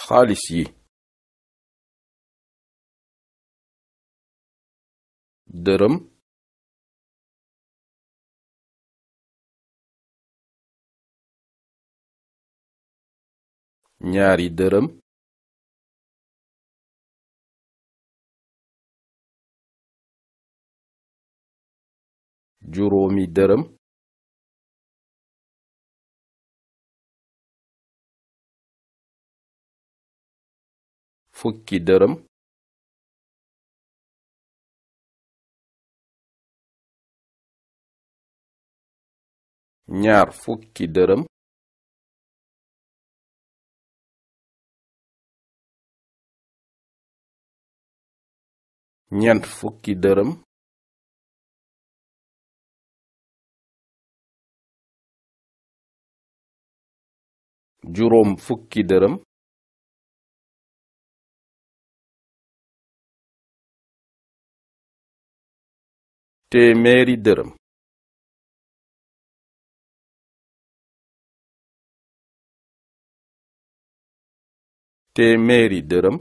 xaalis yi. dërëm. ñaari dërëm. juróomi dërëm. fukki dërëm. ñaar fukki dërëm. ñeent fukki dërëm. juróom fukki dërëm. téeméeri dërëm. téeméeri dërëm.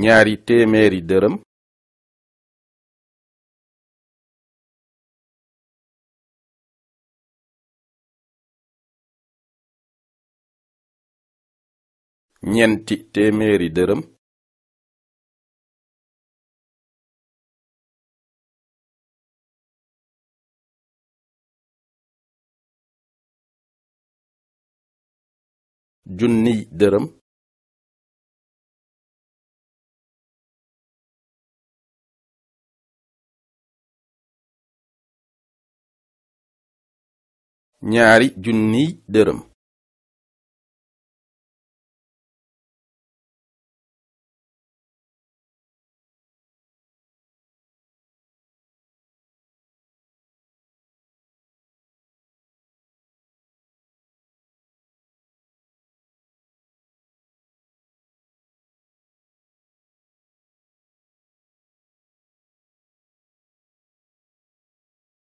ñaari téeméeri dërëm. ñeenti téeméeri dërëm. junniy dërëm. ñaari junniy dërëm.